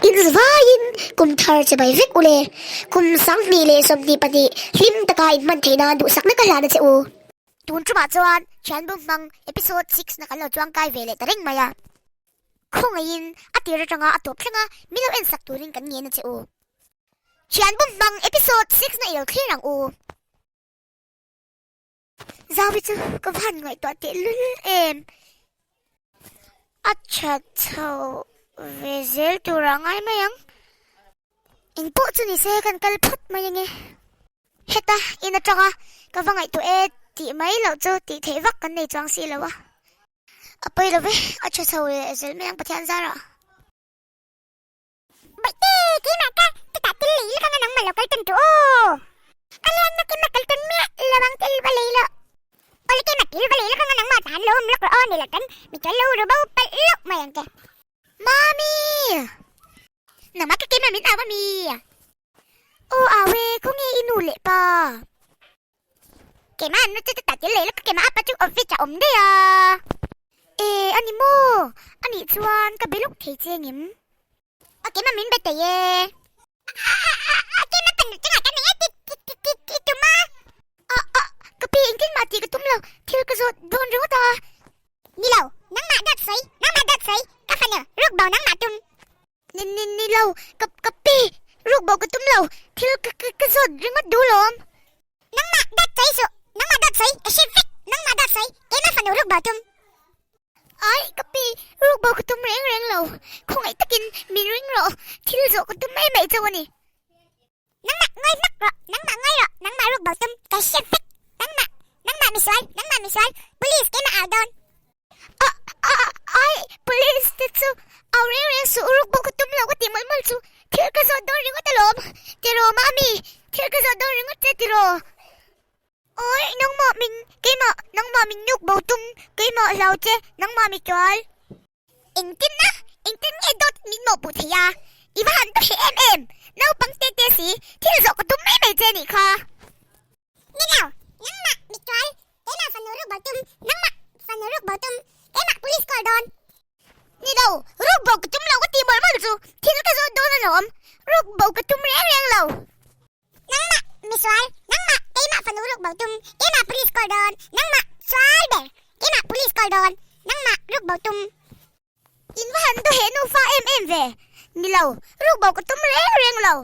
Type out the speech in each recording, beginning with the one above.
in vaiin kum thar che bai vek ule. Kum 2022 hlim taka in hman theih nan duhsakna ka hlan a che u. Tun tumah chuan Thianbu hmang episode six na kan lo chuangkai ve leh ta reng mai a. Khawngaihin a tir atanga a tawp thleng a min lo ensak turin kan ngen a che u. Thianbu hmang episode six na i lo thlir ang u. Zawi chu ka va han ngaihtuah teh lul em. A tha chho ve zel tur ah ngai mai ang. Engpawh chu ni se kan kal phawt mai ange. Heta in atanga ka va ngaihtuah e tih mai loh chu tih theih vak kan nei chuang si lo a. A pawi lo ve, a tha chho leh zel mai ang Pathian zarah. Baihte, keimah ka chutah tel lei lak anga nangmah lo kal tawn tawh aw. A lianna keimah kal tawn miah lo ang tel va lei loh. Awle keimah tel va lei lak anga nangmah tan lo awm lawk rawh aw ni lo tan mi chuan lo ru bo palh loh mai ang che. Mami! Nangmah ka keimah min au a mi? Aw au e, khawnge i nu leh pa? Keimah an nu chu chutah tel lei lawk ka keimah apa chu office ah awm daih a. E a ni maw? A nih chuan ka be lawk thei che ngem? Aw keimah min be thei e. A keimah ka nu chungah ka nei e ti ti ti ti tum a. A a ka pi engtin mah tih ka tum lo, thil ka zawt dawn ringawt a. Ni lo, nangmah dawt sawi, nangmah dawt sawi, ka fanu ruk bo nangmah tum. Ni ni ni lo, ka ka pi, ruk bo ka tum lo, thil ka ka ka zawt ringawt duh lawm. Nangmah dawt sawi suh, nangmah dawt sawi, ka hre vek, nangmah dawt sawi, keimah fanu ruk bo tum. Ai, ka pi, ruk bo ka tum reng reng lo, khawngaih takin min ring rawh, thil zawh ka tum mai mai chauh a ni. Nangmah ngawi hmak rawh, nangmah ngawi rawh, nangmah ruk bo tum, ka hre vek, nangmah, nangmah misual, nangmah misual, police keimah au dawn. A, a, ai, police te chu au reng reng suh, ruk bo ka tum lo ka tih mawlh mawlh chu, thil ka zawt dawn ringawt alawm, tiraw mami, thil ka zawt dawn ringawt che tiraw. Awi, nangmah min, keimah, nangmah min nuk bo tum, keimah hlau che, nangmah misual. Engtin na? Engtin nge dawt min mawhpuh thei a? I va han ta hreh em em! Naupang te te si, thil zawh ka tum mai mai che nih kha. Ni lo, nangmah mitual, keimah fanu ruk bo tum, nangmah fanu ruk bo tum, keimah police call dawn. Ni lo, ruk bo ka tum lo ka tih mawlh mawlh chu, thil ka zawt dawn alawm, ruk bo ka tum reng reng lo. Nangmah misual, nangmah keimah fanu ruk bo tum, keimah police call dawn, nangmah sual ber, keimah police call dawn, nangmah ruk bo tum. In va han duh he nufa em em ve. Ni lo, ruk bo ka tum reng reng lo.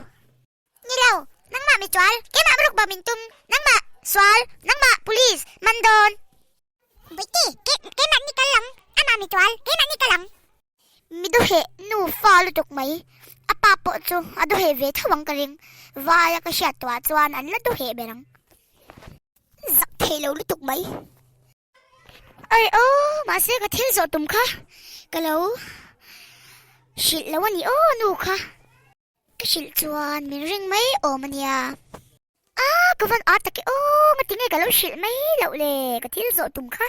Ni lo, nangmah misual, keimah ruk bo min tum, nangmah sual, nangmah police man dawn. Buiti, keimah ni kal ang, amah misual, keimah ni kal ang. Mi duheh nufa lutuk mai. A pa pawh chu a duheh ve tho ang ka ring. Vaia ka hriat tawhah chuan an la duheh ber ang. Zak thei lo lutuk mai. Ai aw, mahse ka thil zawh tum kha ka lo hrilh lo a ni aw nu kha. Ka hrilh chuan min ring mai awm a nia. A, ka van ât tak e aw, ngatinge ka lo hrilh mai loh le ka thil zawh tum kha.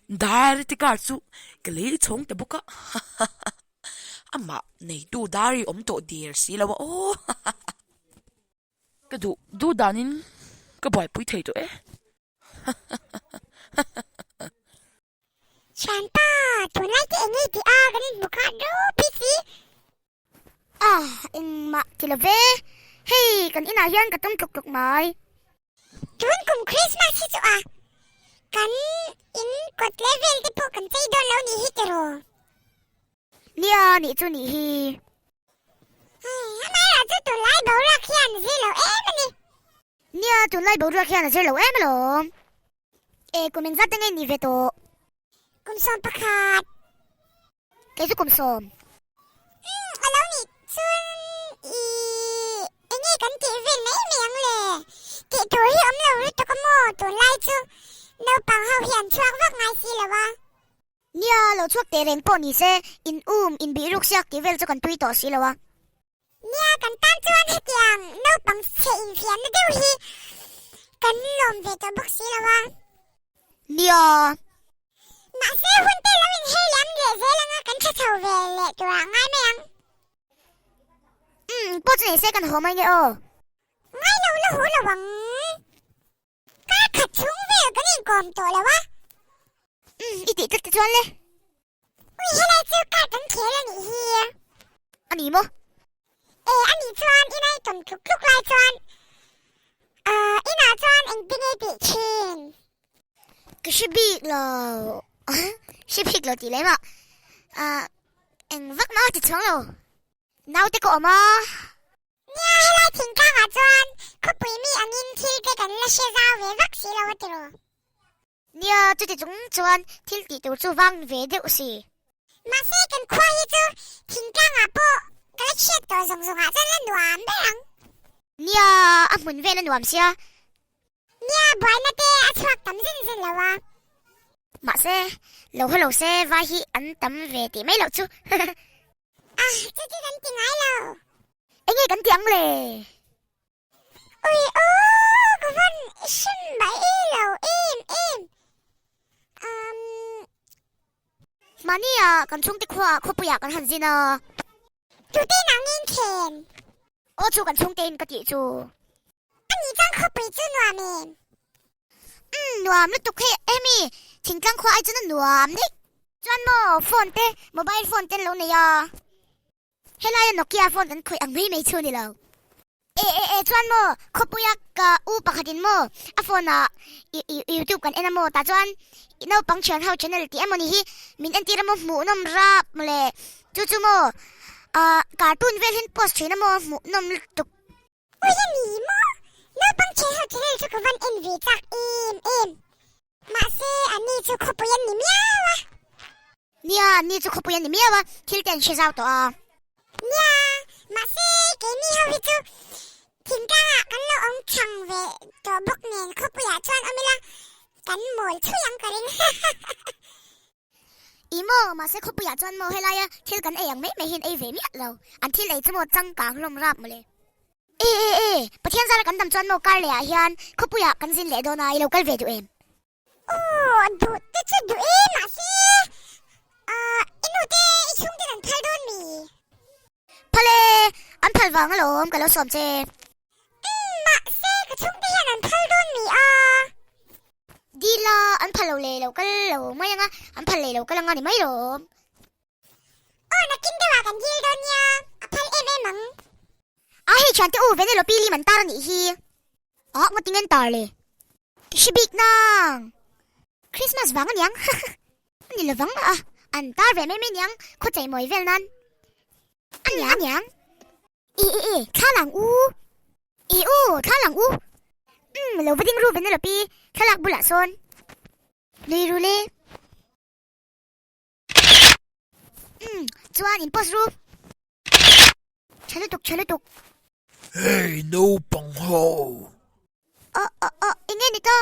Diary card chu ka lei chhawng ta bawk a amah neitu diary awm tawh der si lo a aw ka duh duh danin ka buaipui thei tawh e. Thianpa, tunlai te eng nge tih a kan inhmu kha ropui si. Ah, engmah ti lo ve. Hei, kan inah hian ka tum tluk tluk mai. Tun kum Christmas hi chu a kan in kawt level te pawh kan chei dawn lo nih hi tiraw? Nia, nih chu nih hi. Hei, amaherawh chu tunlai boruak hian a zir lo em a ni. Nia, tunlai boruak hian a zir lo em alawm. E, kum engzat te nge ni ve tawh? Kum 11. Kei chu kum 10. Umm, a lo nih chuan i enge kan tih vel mai mai ang le? Tih tur hi awm lo lutuk a maw tunlai chu naupang ho hi an chhuak vak ngai si lo a. Nia, lo chhuak teh reng pawh ni se, in um, in bih ruk siak tih vel chu kan tui tawh si lo a. Nia, kan tan chuan hetiang naupang chhe infiamna deuh hi kan lawm ve tawh bawk si lo a. Nia. Mahse, hun te lo inher liam leh zel anga kan tha chho ve leh turah ngai mai ang. Umm, pawh chu nei se kan haw mai nge aw. Ngai lo la haw lo ang. Kar khat chhung vel kan inkawm tawh lo a. Umm, i tih tlat te chuan le. Ui. chu card an khel a nih hi. A ni maw? E, a nih chuan ina i tawm tluk tluk lai chuan ahh inah chuan engtin nge i tih thin? Ka hre bik lo, hre bik lo tih leh mah ahh eng vak mah a ti chuang lo. Naute ka awm a. Nia, helai thingtlangah chuan khawpui mi angin thil te kan la hre zau ve vak si lo a tiraw? Nia, chuti chung chuan thil tih tur chu vang ve deuh si. Mahse, kan khua hi chu thingtlangah pawh ka la chhiat tawh zawng zawngah chuan la nuam ber ang. Nia, a hmun vel a nuam sia. Nia, buaina te a chhuak tam zen zen lo a. Mahse, lo haw lo se vai hi an tam ve tih mai loh chu. A, chu chu kan ti ngai lo. Enge kan ti ang le? Ui aw, ka vawn hrim mai lo em em. Um. Mahnia kan chhungte khuaah khawpuiah kan han zin a. Tute nangin then. Aw chu kan chhungte in ka tih chu. A nih chuan khawpui chu nuam em? Umm nuam lutuk hei Amy, thingtlang khua ai chuan a nuam daih. Chuan maw phone te mobile phone te an lo nei a. Helaia Nokia phone kan khawih ang mai mai chu a ni lo. E e e chuan maw khawpuia ka u pakhatin maw a phone ah i i youtube kan en a maw tah chuan i naupang thian ho channel tih emaw ni hi min entir a maw hmuhnawm rap mawle chu chu maw ah cartoon vel hian post thin a maw hmuhnawm lutuk. Ui a ni maw? Naupang thian ho channel chu ka van en ve chak em em. Mahse an ni chu khawpui an ni miau a. Nia, an ni chu khawpui an ni miau a, thil te an hre zau tawh a. Nia, mahse keini ho hi chu thingtlangah kan lo awm chhang ve tawh bawk nen khawpuiah chuan awm ila kan mawl chhui ang ka ring. I maw, mahse khawpuiah chuan maw helaia thil kan ei ang mai mai hian ei ve miah lo. An thil ei chu maw changkang hlawm rap mawle. E e e, Pathian zara kan dam chuan maw kar lehah hian khawpuiah kan zin leh dawn a, i lo kal ve duh em? Aw, duh te chu duh e, mahse ah i nu te i chhungten an phal dawn mi? Phal e, an phal vang alawm ka lo sawm che. Umm, mahse ka chhungte hian an phal dawn mi a? Dil a, an phal lo leh lo kal lo mai anga, an phal leh lo kal anga ni mai lawm. Aw, nakin deuhah kan dil dawn nia, a phal em em ang. A hei thiante u Venelope lim an tar a nih hi. Ah, ngaw ting an tar le. Ka hre bik nang. Christmas vang aniang a ni lovang a, an tar ve mai mai aniang khawchei mawi vel nan. Aniang aniang. I i i, thla lang u. I u, thla lang u. Umm, lo va ding ru Venelope, thlalak bulah sawn. Nui ru le. Umm, chuan in post ru. Tha lutuk, tha lutuk. Hey, naupang ho. Aw, aw, aw, enge ni ta?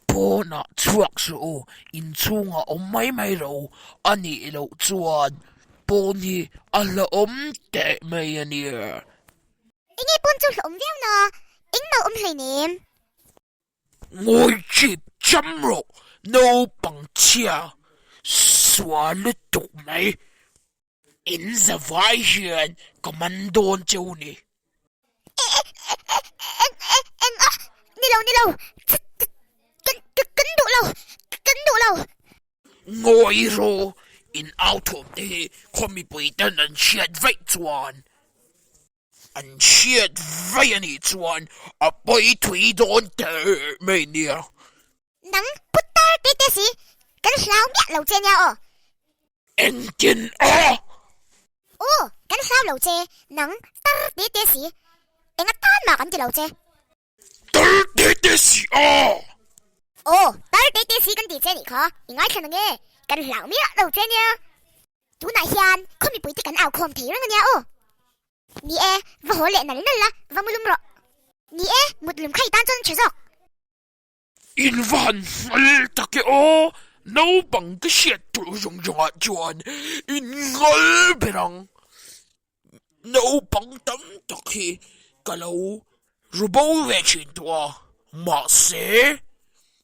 Pawnah chhuak suh u, inchhungah awm mai mai ro a nih loh chuan pawn hi a hlauhawm teh mai a nia. Enge pawn chu hlauhawm viau na, engmah awm hleinem. Ngawi chip cham rawh, naupang chhia sual lutuk mai. In zavai hian ka man dawn cheu ni. Eng eng eng a ni lo ni lo kan kan duh lo kan duh lo. Ngawi rawh in au thawm te hi khaw mipui ten an hriat vaih chuan an hriat vaih a nih chuan a pawi thui dawn teh mai nia. Nang putar te te si kan hlau miah lo che nia aw. Engtin a? Aw, kan hlau lo che, nang tar te te si. Enga tan mah kan ti lo che. Tar te te si a? Aw, tar te te si kan ti che nih kha, i ngaithla na nge, kan hlau miah lo che nia. Tunah hian khaw mipui te kan au khawm thei reng a nia aw. Ni e, va haw leh nal nal la, va mu lum rawh. Ni e, mut lum kha i tan chuan tha zawk. In va han nghal tak e aw, naupang ka hriat tur zawng zawngah chuan in nghal ber ang. Naupang tam tak hi ka lo ru bo ve thin tawh a, mahse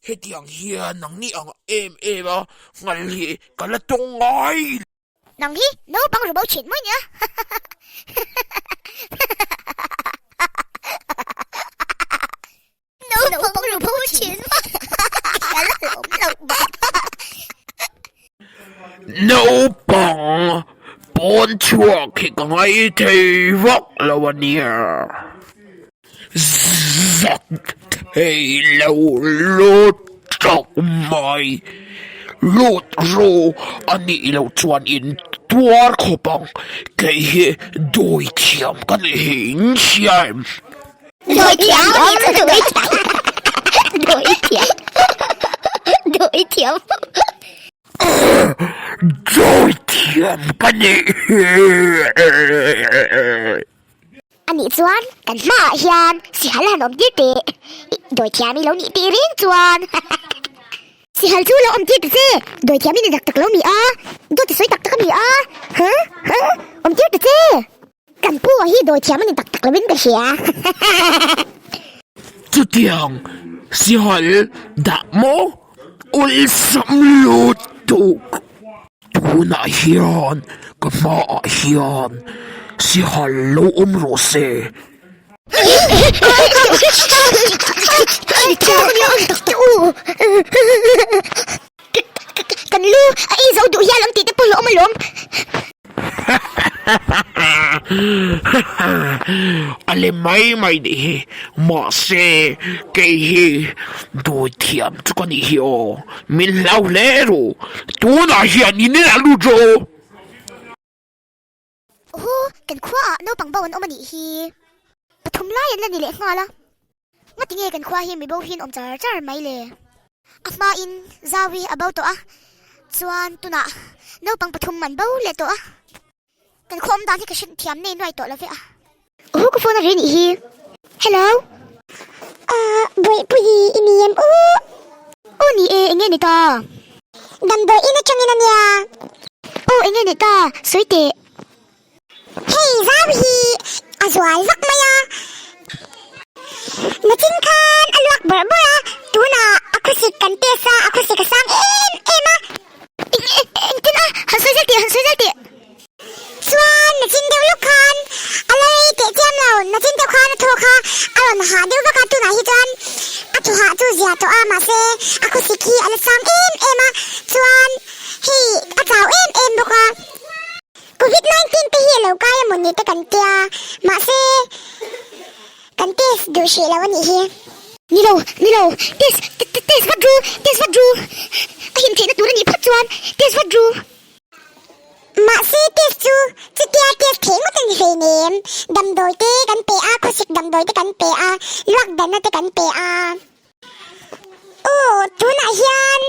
hetiang hian nangni ang em em a nghal hi ka la tawng ngai. Nang hi naupang ru bo thin mai nia. Naupang ru bo thin mai. Ka la hlawm lo bawk. Naupang pawn chhuak hi ka ngai thei vak lo a nia. Zak thei lo lut tak mai. Lut ru a nih loh chuan in tuar khawp ang. Kei hi dawi thiam ka nih hi in hria em? Dawi thiam dawi thiam dawi thiam dawi thiam. Dawi thiam ka nih hi. Anih chuan kan hmaah hian sihal han awm tir teh. Dawi thiam i lo nih tih reng chuan. Sihal chu lo awm tir ta che. Dawi thiam i ni tak tak lo mi a? Dawt i sawi tak tak a mi a? Huh? Huh? Awm tir ta che. Kan pu a hi dawi thiam a ni tak tak lovin ka hria. Chutiang sihal dah maw awlsam lutuk. Tunah hian ka hmaah hian sihal lo awm rawh se. Kan lu a ei zo duh hial ang tih te pawh hlawm alawm. A lem mai mai nih hi, mahse kei hi dawi thiam chu ka nih hi aw, min hlau hle ru, tunah hian in inah lut rawh u. Aw, kan khuaah naupang bo an awm a nih hi. Pathum lai an la ni leh nghal a. Ngati nge kan khua hi mibo hian awm char char mai le? A hmain Zau hi a bo tawh a, chuan tunah naupang pathum an bo leh tawh a. Kan khaw awm dan hi ka hre thiam nei nuai tawh lo ve a. Aw ka phone a ri nih hi. Hello. Ahh Bawihpuii i ni em u? Aw ni e, enge ni ta? Damdawi in atangin a nia. Aw enge ni ta? Sawi teh. Hei zau hi a zual vak mai a, nachin khan a luak bawrh bawrh a, tunah a khawsik kan test a, a khawsik a sang em em a. Engtin a? Han sawi zel teh, han sawi zel teh. Chuan nachin deuh lawk khan a la rei teh chiam lo, nachin deuh khan a thaw kha a rawn hah deuh vak a, tunah hi chuan a thaw hah chu zia tawh a, mahse a khawsik hi a la sang em em a, chuan hei a chau em em bawk a. Covid 19 te hi a lo kai emaw ni te kan tia, mahse kan test duh hrih lo a nih hi. Ni lo, ni lo, test, test vat ru, test vat ru, a him theihna tur a nih phawt chuan test vat ru. Mahse test chu chutia test theih ngawt a ni hleinem, damdawi te kan pe a, khawsik damdawi te kan pe a, luak danna te kan pe a. Aw, tunah hian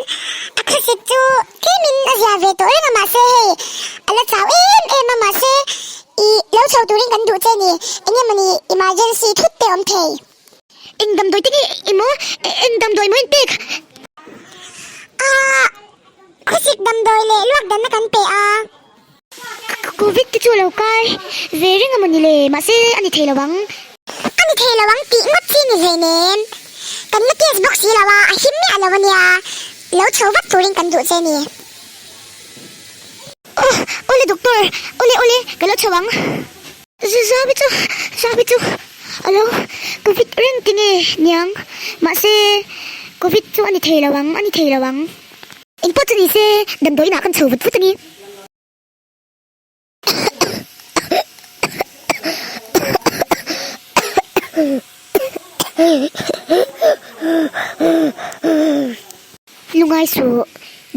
a khawsik chu tlemin a zia ve tawh reng a, mahse hei a la chau em em a, mahse i lo chho turin kan duh che ni, eng emawni emergency thut te awm thei. Eng damdawi te nge emaw, eng damdawi maw in pek? Ah, khawsik damdawi leh luak danna kan pe a. Covid te chu a lo kai ve reng a mawni le, mahse a ni thei lo ang. A ni thei lo ang tih ngawt chi ni hleinem. Kan la test bawk si lo a, a him miah lo a nia. Lo chho vat turin kan duh che ni. Aw, awle doctor, awle awle, ka lo chho ang. Zabi chu, zabi chu a lo Covid reng ti nge niang, mahse Covid chu a ni thei lo ang, a ni thei lo ang. Engpawh chu ni se, damdawi inah kan chho vut vut a ni. Lungai suh,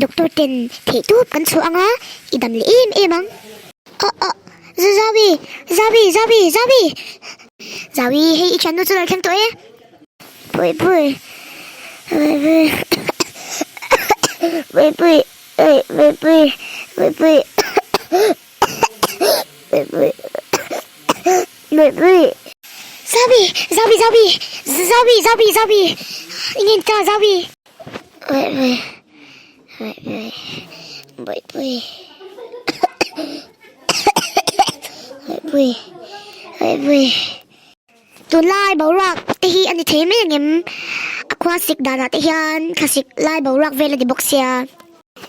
doctor ten theih tup kan chhuah ang a, i dam leh em em ang. Ah ah, Zawi, Zawi, Zawi, Zawi! Zawi, hei i thiannu chu lo thleng tawh e. Pui pui pui pui pui pui ui pui pui pui pui pui pui pui pui Zawi Zawi Zawi Zawi Zawi Zawi Ingin ta Zawi pui pui pui pui pui pui pui pui pui pui Tunlai boruak te hi a ni thei mai angem? A khua sik danah te hian thlasik lai boruak vel a ni bawk sia.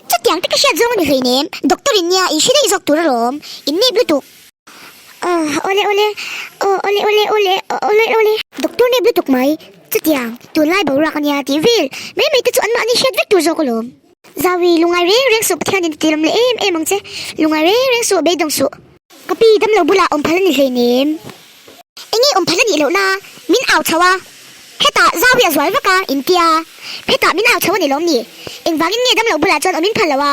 Chutiang te ka hriat zawng a ni hleinem, doctor in nia in hre daih zawk tur alawm, in nep lutuk. Aw awle awle, aw awle awle awle awle awle. Doctor nep lutuk mai, chutiang tunlai boruak a nia tih vel mai mai te chu anmahni hriat vek tur zawk alawm. Zawi, lungai reng reng suh Pathianin a ti lawm leh em em ang che. Lungai reng reng suh, beidawng suh. Ka pi damlo bulah awm phal a ni hleinem. Enge awm phal a nih lohna min au chho a, hetah Zawi a zual vak a, intia. Hetah min au chho a ni lawm ni? Engvangin nge damlo bulah chuan awm in phal lo a?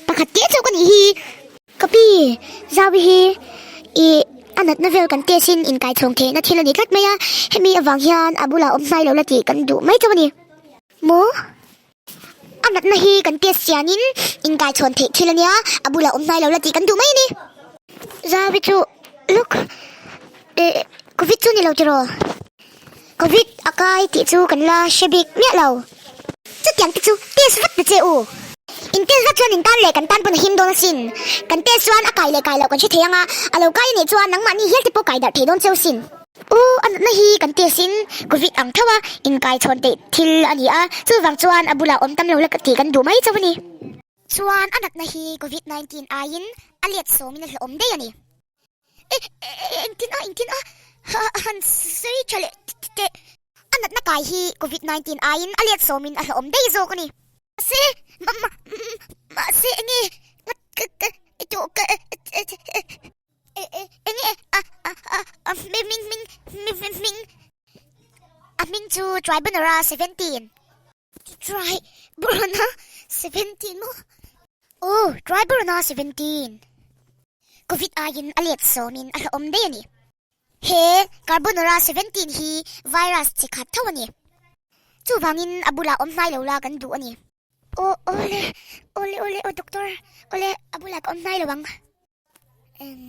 Pakhat te chauh ka nih hi. Ka pi, Zawi hi i a natna vel kan test in inkaichhawng theihna thil a ni tlat mai a, hemi avang hian a bulah awm hnai lo la tih kan duh mai chauh a ni. Maw? A natna hi kan test chianin inkaichhawn theih thil a nia, a bulah awm hnai lo la tih kan duh mai a ni. Zawi chu look, eh, Covid chu ni lo tiraw? Covid a kai tih chu kan la hre bik miah lo. Chutiang te chu test vat ta che u. In test vat chuan in tan leh kan tan pawn a him dawn asin. Kan test chuan a kai leh kai loh kan hre thei ang a, a lo kai anih chuan nangmahni hial te pawh kai darh thei dawn cheu sin. U, a natna hi kan test in Covid ang tho a, inkai chhawn theih thil a ni a, chuvang chuan a bulah awm tam lo la tih kan duh mai chauh a ni. Chuan a natna hi Covid 19 aiin a let sawmin a hlawhawm daih a ni. Engtin a, engtin a, han sawi tha leh teh. A natna kai hi Covid 19 aiin a let sawmin a hlawhawm daih zawk a ni. Mahse, mahse enge ka ka ka enge a a hming hming hming hming a hming chu Tribunora 17. Tribunora 17 maw? Aw, Tribunora 17. Covid aiin a let sawmin a hlawhawm daih a ni. He Carbonara 17 hi virus chi khat tho a ni. Chuvangin a bulah awm hnai lo la kan duh a ni. Aw, awle, awle, awle, aw doctor, awle, a bulah ka awm hnai lo ang. Eng.